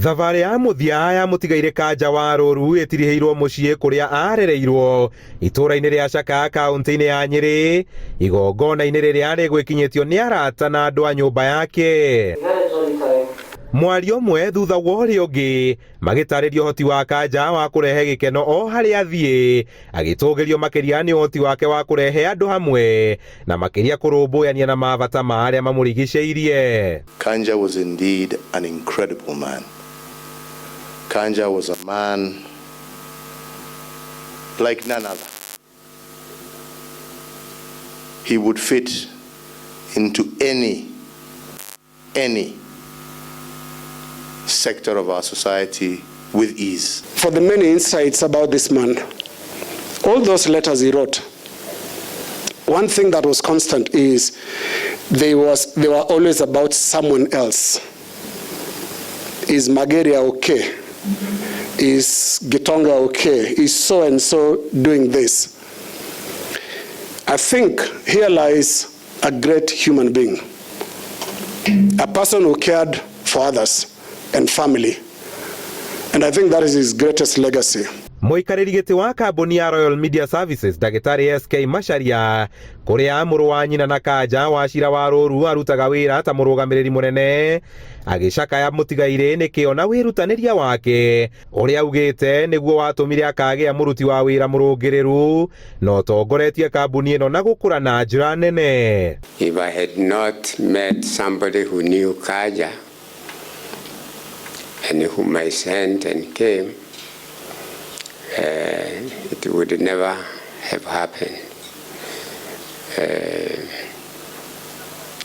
Thabarĩ ya mũthia ya mũtigairĩ Kanja wa Rũru ĩtirihĩirwo mũciĩ kũrĩa arereirwo itũũra-inĩ rĩa Caka kaũntĩ-inĩ ya Nyĩrĩ, igongona-inĩ rĩrĩa rĩgwĩkinyĩtio nĩ arata na andũ a nyũmba yake. Mwario ũmwe thutha wa ũrĩa ũngĩ magĩtarĩria ũhoti wa Kanja wa kũrehe gĩkeno o harĩa athiĩ, agĩtũgĩrio makĩria nĩ ũhoti wake wa kũrehe andũ hamwe na makĩria kũrũmbũyania na mabata ma arĩa mamũrigicĩirie. Kanja was indeed an incredible man. Kanja was a man like none other. He would fit into any sector of our society with ease. For the many insights about this man, all those letters he wrote, one thing that was constant is they were always about someone else. Is Mageria okay? Is Gitonga okay? Is so-and-so doing this? I think here lies a great human being, a person who cared for others and family. And I think that is his greatest legacy. Mũikarĩri gĩtĩ wa kambuni ya Royal Media Services Ndagĩtarĩ SK Macharia, kũrĩa mũrũ wa nyina na Kanja wa Cira wa Rũru arutaga wĩra ta mũrũgamĩrĩri mũnene, agĩcakaya mũtigairĩ nĩ kĩo na wĩrutanĩria wake ũrĩa augĩte nĩguo watũmire akagĩa mũruti wa wĩra mũrũngĩrĩru na ũtongoretie kambuni ĩno na gũkũra na njĩra nene. If I had not met somebody who knew Kanja and whom I sent and came, it would never have happened.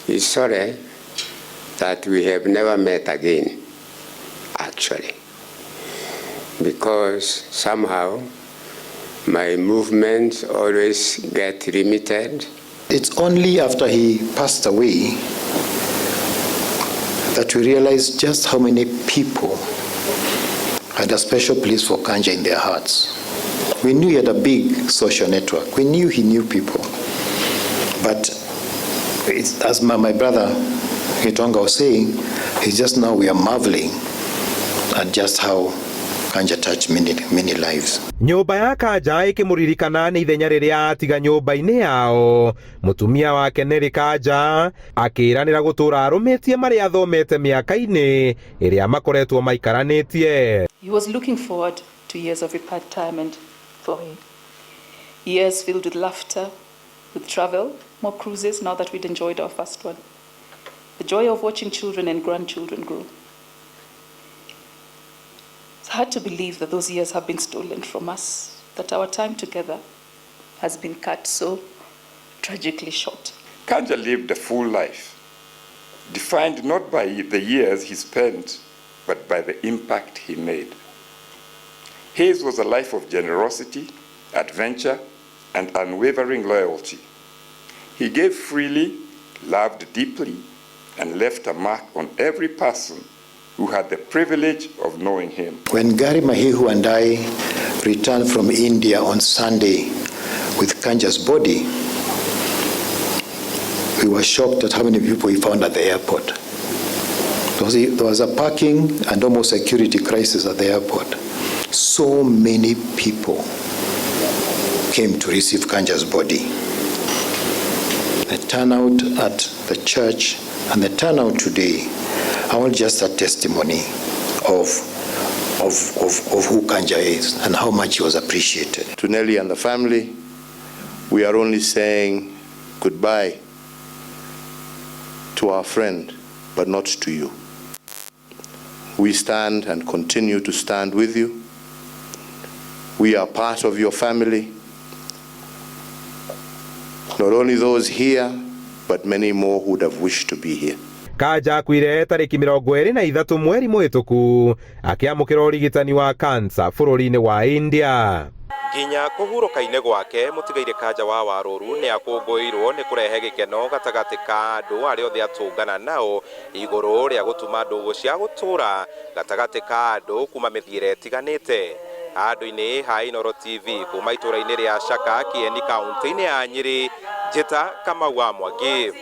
He's sorry that we have never met again, actually, because somehow my movements always get limited. It's only after he passed away that we realized just how many people had a special place for Kanja in their hearts. We knew he had a big social network. We knew he knew people. But it's, as my brother Gitonga was saying, it's just now we are marveling at just how Kanja touched many, many lives. Nyũmba ya Kanja ĩkĩmũririkana nĩ ithenya rĩrĩa atiga nyũmba-inĩ yao, mũtumia wake Nelly Kanja akĩĩranĩra gũtũũra arũmĩtie marĩa athomete mĩaka-inĩ ĩrĩa makoretwo maikaranĩtie. He was looking forward to years of retirement for him. Years filled with laughter, with travel, more cruises now that we'd enjoyed our first one. The joy of watching children and grandchildren grow. It's hard to believe that those years have been stolen from us, that our time together has been cut so tragically short. Kanja lived a full life, defined not by the years he spent, but by the impact he made. His was a life of generosity, adventure, and unwavering loyalty. He gave freely, loved deeply, and left a mark on every person who had the privilege of knowing him. When Gary Mahihu and I returned from India on Sunday with Kanja's body, we were shocked at how many people we found at the airport. There was a parking and almost security crisis at the airport. So many people came to receive Kanja's body. The turnout at the church and the turnout today are all just a testimony of who Kanja is and how much he was appreciated. To Nelly and the family, we are only saying goodbye to our friend, but not to you. We stand and continue to stand with you. We are part of your family. Not only those here, but many more who would have wished to be here. Kanja akuire tarĩki 23 mweri mũhĩtũku akĩamũkĩra ũrigitani wa kansa bũrũri-inĩ wa India. Nginya kũhurũka-inĩ gwake, mũtigairĩ Kanja wa Warũru nĩ akũngũĩirwo nĩ kũrehe gĩkeno gatagatĩ ka andũ arĩa othe atũngana nao igũrũ rĩa gũtuma ndũgũ cia gũtũũra gatagatĩ ka andũ kuma mĩthiĩre ĩtiganĩte. Handũ-inĩ ha Inooro TV kuma itũũra-inĩ rĩa Caka, Kieni, kaũntĩ-inĩ ya Nyĩrĩ, Njĩta Kamau wa Mwangi.